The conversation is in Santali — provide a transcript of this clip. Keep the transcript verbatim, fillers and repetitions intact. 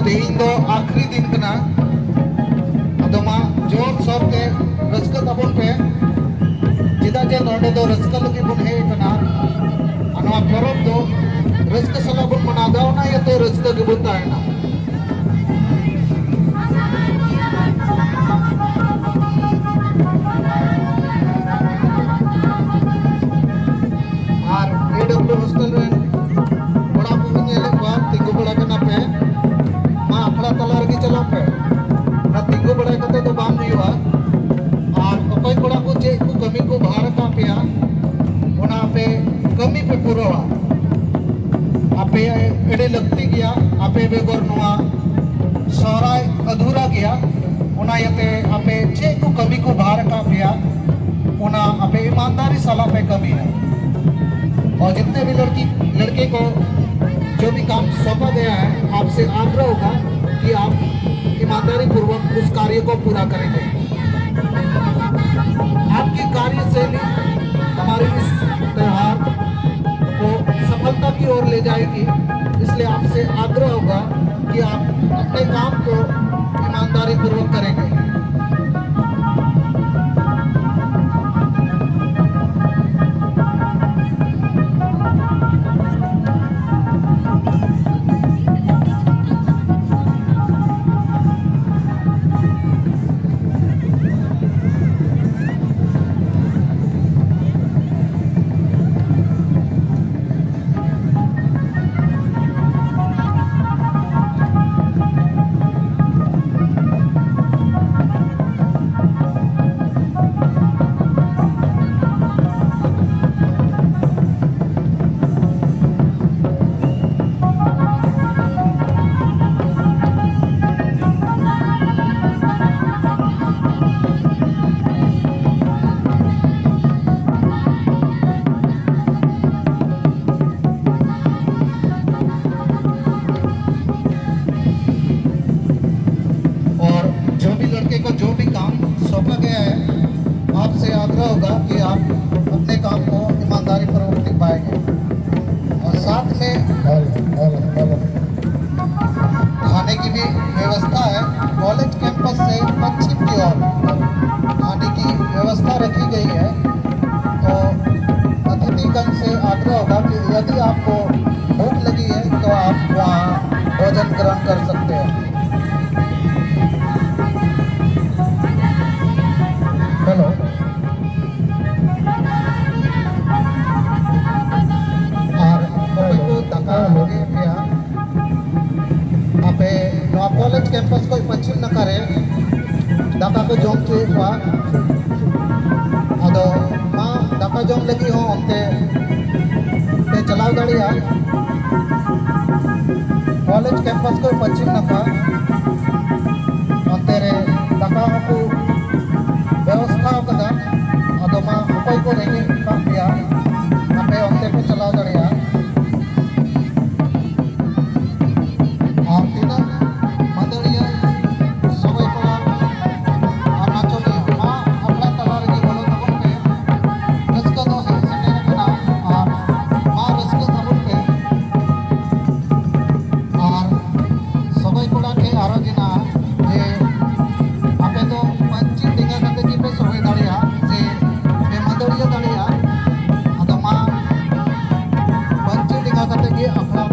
ᱛᱮᱦᱮᱧ ᱫᱚ ᱟᱠᱷᱨᱤ ᱫᱤᱱ ᱠᱟᱱᱟ᱾ ᱟᱫᱚ ᱢᱟ ᱡᱳᱨ ᱥᱳᱨ ᱛᱮ ᱨᱟᱹᱥᱠᱟᱹ ᱛᱟᱵᱚᱱ ᱯᱮ, ᱪᱮᱫᱟᱜ ᱡᱮ ᱱᱚᱰᱮ ᱫᱚ ᱨᱟᱹᱥᱠᱟᱹ ᱞᱟᱹᱜᱤᱫ ᱵᱚᱱ ᱦᱮᱡ ᱟᱠᱟᱱᱟ᱾ ᱟᱨ ᱱᱚᱣᱟ ᱯᱚᱨᱚᱵᱽ ᱫᱚ ᱨᱟᱹᱥᱠᱟᱹ ᱥᱟᱞᱟᱜ ᱵᱚᱱ ᱢᱟᱱᱟᱣᱫᱟ, ᱚᱱᱟ ᱤᱭᱟᱹᱛᱮ ᱨᱟᱹᱥᱠᱟᱹ ᱜᱮᱵᱚᱱ ᱛᱟᱦᱮᱱᱟ᱾ ᱟᱨ ᱮ ᱰᱟᱵᱞᱤᱭᱩ ᱦᱳᱥᱴᱮᱞ ᱨᱮᱱ ᱠᱚᱲᱟ ᱠᱚᱵᱚᱱ ᱧᱮᱞᱮᱫ ᱠᱚᱣᱟ, ᱛᱤᱸᱜᱩ ᱵᱟᱲᱟ ᱠᱟᱱᱟ ᱯᱮ᱾ ᱢᱟ, ᱟᱠᱷᱲᱟ ᱛᱟᱞᱟ ᱨᱮᱜᱮ ᱪᱟᱞᱟᱜ ᱯᱮ᱾ ᱚᱱᱟ ᱛᱤᱸᱜᱩ ᱵᱟᱲᱟ ᱠᱟᱛᱮ ᱫᱚ ᱵᱟᱝ ᱦᱩᱭᱩᱜᱼᱟ᱾ ᱟᱨ ᱚᱠᱚᱭ ᱠᱚᱲᱟ ᱠᱚ ᱪᱮᱫ ᱠᱚ ᱠᱟᱹᱢᱤ ᱠᱚ ᱵᱷᱟᱨ ᱟᱠᱟᱫ ᱯᱮᱭᱟ, ᱚᱱᱟ ᱟᱯᱮ ᱠᱟᱹᱢᱤ ᱯᱮ ᱯᱩᱨᱟᱹᱣᱟ᱾ ᱟᱯᱮ ᱟᱹᱰᱤ ᱞᱟᱹᱠᱛᱤ ᱜᱮᱭᱟ, ᱟᱯᱮ ᱵᱮᱜᱚᱨ ᱱᱚᱣᱟ ᱥᱚᱦᱨᱟᱭ ᱟᱫᱷᱩᱨᱟ ᱜᱮᱭᱟ᱾ ᱚᱱᱟ ᱤᱭᱟᱹᱛᱮ ᱟᱯᱮ ᱪᱮᱫ ᱠᱚ ᱠᱟᱹᱢᱤ ᱠᱚ ᱵᱷᱟᱨ ᱟᱠᱟᱫ ᱯᱮᱭᱟ, ᱚᱱᱟ ᱟᱯᱮ ᱤᱢᱟᱱᱫᱟᱨᱤ ᱥᱟᱞᱟᱜ ᱯᱮ ᱠᱟᱹᱢᱤᱭᱟ᱾ और जितने भी लड़की लड़के को जो भी काम सौंपा गया है, आपसे आग्रह होगा कि आप ईमानदारी पूर्वक उस कार्य को पूरा करेंगे। आपकी कार्यशैली हमारे इस त्योहार को सफलता की ओर ले जाएगी, इसलिए आपसे आग्रह होगा कि आप अपने काम को ईमानदारी पूर्वक करेंगे। और जो भी लड़के को जो भी काम सौंपा गया है, आपसे आग्रह होगा कि आप अपने काम को ईमानदारी पूर्वक निभाएंगे। और साथ में हेलो, हेलो, हेलो। खाने की भी व्यवस्था है। कॉलेज कैंपस से पश्चिम की ओर खाने की व्यवस्था रखी गई है। तो अतिथिगण से आग्रह होगा कि यदि आपको भूख लगी है तो आप वहाँ भोजन ग्रहण कर सकते हैं। हेलो। ᱟᱨ ᱚᱠᱚᱭ ᱠᱚ ᱫᱟᱠᱟ ᱨᱮᱸᱜᱮᱡ ᱯᱮᱭᱟ, ᱟᱯᱮ ᱱᱚᱣᱟ ᱠᱚᱞᱮᱡᱽ ᱠᱮᱢᱯᱟᱥ ᱠᱷᱚᱱ ᱯᱚᱪᱷᱤᱢ ᱱᱟᱠᱷᱟ ᱨᱮ ᱫᱟᱠᱟ ᱠᱚ ᱡᱚᱢ ᱦᱚᱪᱚᱭᱮᱫ ᱠᱚᱣᱟ᱾ ᱟᱫᱚ ᱢᱟ ᱫᱟᱠᱟ ᱡᱚᱢ ᱞᱟᱹᱜᱤᱫ ᱦᱚᱸ ᱚᱱᱛᱮ ᱯᱮ ᱪᱟᱞᱟᱣ ᱫᱟᱲᱮᱭᱟᱜᱼᱟ᱾ ᱠᱚᱞᱮᱡᱽ ᱠᱮᱢᱯᱟᱥ ᱠᱷᱚᱱ ᱯᱚᱪᱷᱤᱢ ᱱᱟᱠᱷᱟ ᱚᱱᱛᱮ ᱨᱮ ᱫᱟᱠᱟ ᱦᱚᱸᱠᱚ ᱵᱮᱵᱚᱥᱛᱷᱟ ᱟᱠᱟᱫᱟ᱾ ᱟᱫᱚ ᱢᱟ ᱚᱠᱚᱭ ᱠᱚ ᱨᱮᱸᱜᱮᱡ ᱟᱠᱟᱫ ᱯᱮᱭᱟ, ᱟᱯᱮ ᱚᱱᱛᱮ ᱯᱮ ᱪᱟᱞᱟᱣ ᱫᱟᱲᱮᱭᱟᱜᱼᱟ᱾ ᱟᱨ ᱛᱤᱱᱟᱹᱜ ᱢᱟᱹᱫᱟᱹᱲᱤᱭᱟᱹ, ᱥᱚᱜᱚᱭ ᱠᱚᱲᱟ ᱟᱨ ᱱᱟᱪᱚᱱᱤᱭᱟᱹ, ᱢᱟ ᱟᱠᱷᱲᱟ ᱛᱟᱞᱟ ᱨᱮᱜᱮ ᱵᱚᱞᱚ ᱛᱟᱵᱚᱱ ᱯᱮ᱾ ᱨᱟᱹᱥᱠᱟᱹ ᱫᱚ ᱦᱮᱡ ᱥᱮᱴᱮᱨ ᱟᱠᱟᱱᱟ ᱟᱨ ᱢᱟ ᱨᱟᱹᱥᱠᱟᱹ ᱛᱟᱵᱚᱱ ᱯᱮ᱾ ᱟᱨ ᱥᱚᱜᱚᱭ ᱠᱚᱲᱟ ᱴᱷᱮᱱ ᱟᱨᱚ ᱡᱮᱱᱟ ᱡᱮ ᱟᱯᱮ ᱫᱚ ᱯᱟᱹᱧᱪᱤ ᱰᱮᱸᱜᱟ ᱠᱟᱛᱮ ᱜᱮᱯᱮ ᱥᱚᱜᱚᱭ ᱫᱟᱲᱮᱭᱟᱜᱼᱟ ᱥᱮ ᱯᱮ ᱢᱟᱹᱫᱟᱹᱲᱤᱭᱟᱹ ᱫᱟᱲᱮᱭᱟᱜᱼᱟ᱾ ᱟᱫᱚ ᱢᱟ ᱯᱟᱹᱧᱪᱤ ᱰᱮᱸᱜᱟ ᱠᱟᱛᱮ ᱜᱮ ᱟᱠᱷᱲᱟ